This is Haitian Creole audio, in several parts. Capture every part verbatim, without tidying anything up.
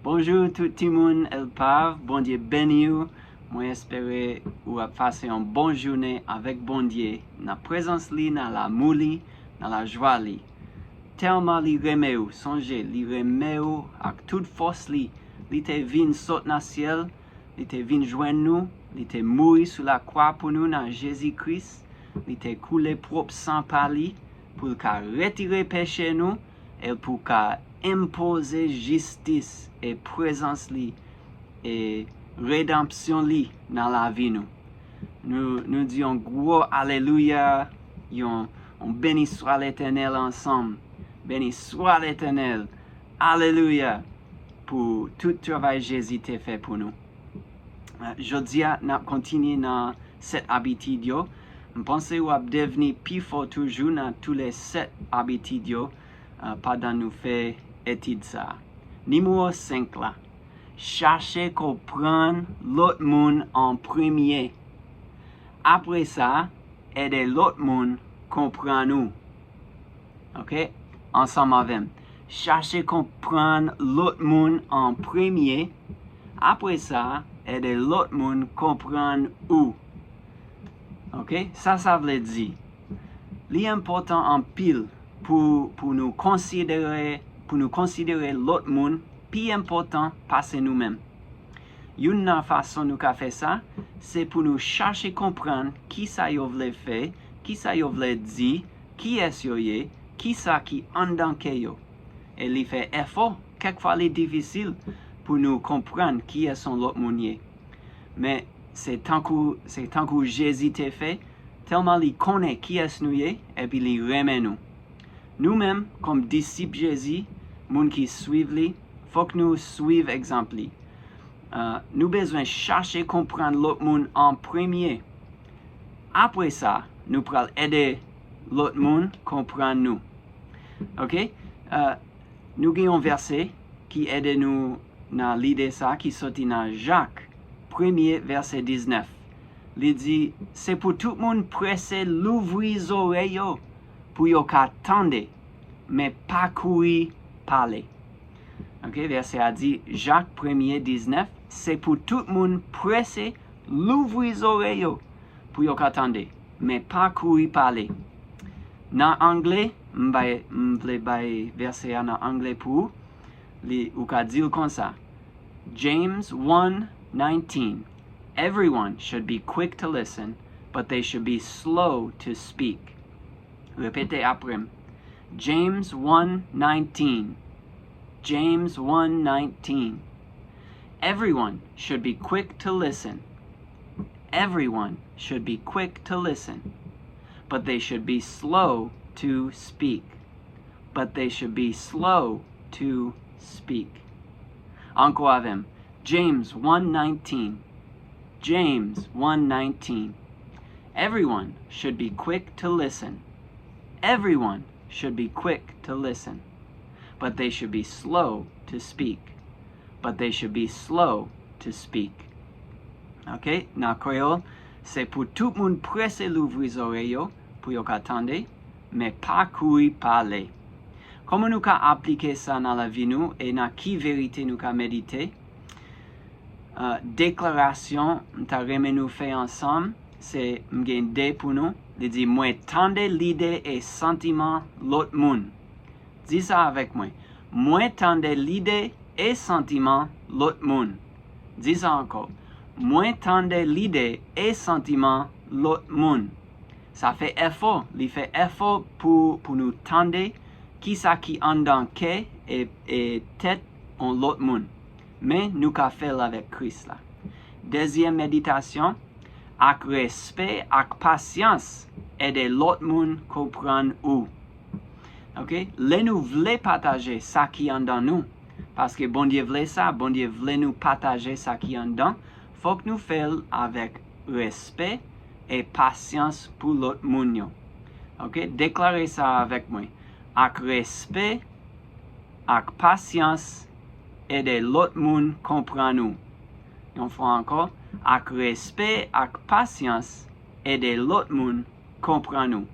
Bonjou tout timoun El Pav, Bondye beni w. Mwen espere ou ap pase yon bon jounen avèk Bondye, nan prezans li, nan lamou li, nan lajwa li. Tèlman li renmen w, sonje, li renmen w ak tout fòs li. Li te vin sot nan syèl, li te vin jwenn nou, li te mouri sou lakwa pou nou nan Jezi Kris, li te koule pwòp san pa li pou l ka retire peche nou e pou ka enpoze jistis e prezans li e redanpsyon li nan lavi nou. Nou, nou di yon gwo alelouya, yon, yon beniswa Letènèl ansanm. Beniswa Letènèl. Alelouya pou tout travay Jezi te fè pou nou. Jodi a, n ap kontinye nan sèt abitid yo. M panse w ap devni pi fò toujou nan toulè sèt abitid yo uh, pandan nou fè etid sa a. Nimewo senk la, chache konprann lòt moun an premye. Apre sa, ede lòt moun konprann ou. Ok? Ansanm avè m. Chache konprann lòt moun an premye. Apre sa, ede lòt moun konprann ou. Ok? Sa sa vle di? Li enpòtan anpil pou, pou nou konsidere, pou nou konsidere lòt moun pi enpòtan pase nou menm. Youn nan fason nou ka fè sa, se pou nou chache konprann kisa yo vle fè, kisa yo vle di, kiyès yo ye, kisa ki anndan kè yo. E li fè efò, kèk fwa li difisil pou nou konprann kiyès yon lòt moun ye. Men se tankou, se tankou Jezi te fè, tèlman li konnen kiyès nou ye, epi li renmen nou. Nou menm, kòm disip Jezi, moun ki swiv li, fòk nou swiv egzanp li. Uh, nou bezwen chache konprann lòt moun an premye. Apre sa, nou pral ede lòt moun konprann nou. Ok? Uh, nou gen yon vèsè ki ede nou nan lide sa ki soti nan Jak, premye vèsè diznèf. Li di, se pou tout moun prese louvri zòrèy yo pou yo ka tande, men pa kouri pale. Ok, vèsè a di, Jak premye diznèf, se pou tout moun prese louvri zòrèy yo pou yo ka tande, men pa kouri pale. Nan anglè, m bay, m vle bay vèsè a nan anglè pou ou, li, ou ka di l konsa. James one nineteen. Everyone should be quick to listen, but they should be slow to speak. Repete apre m. James one nineteen. James one nineteen. Everyone should be quick to listen. Everyone should be quick to listen, but they should be slow to speak. But they should be slow to speak. Ankò avè m. James one nineteen. James one nineteen. Everyone should be quick to listen. Everyone should be quick to listen, but they should be slow to speak. But they should be slow to speak. Ok, nan kreyòl, se pou tout moun prese louvri zòrèy yo pou yo ka tande, men pa kouri pale. Kòman nou ka aplike sa nan lavi nou e nan ki verite nou ka medite? Uh, deklarasyon m ta renmen nou fè ansanm, se m gen de pou nou. Li di, mwen tande lide e santiman lòt moun. Di sa avèk mwen. Mwen tande lide e santiman lòt moun. Di sa ankò. Mwen tande lide e santiman lòt moun. Sa fè efò, li fè efò pou, pou nou tande kisa ki anndan kè e, e tèt yon lòt moun. Men nou ka fè l avèk Kris la. Dezyèm meditasyon, ak respè, ak pasyans, ede lòt moun konprann ou. Ok? Lè nou vle pataje sa ki anndan nou, paske Bondye vle sa, Bondye vle nou pataje sa ki anndan, fòk nou fè l avèk respè e pasyans pou lòt moun yo. Ok? Deklare sa avèk mwen. Ak respè, ak pasyans, ede lòt moun konprann ou. Yon fwa ankò, ak respè, ak pasyans, ede lòt moun konprann ou.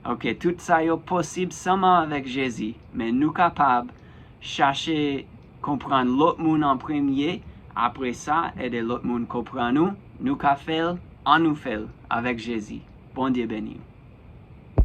Ok, tout sa yo posib sèlman avèk Jezi, men nou kapab chache Konprann lòt moun an premye, apre sa, ede lòt moun konprann ou. Nou ka fè l, ann nou fè l avèk Jezi. Bondye beni w.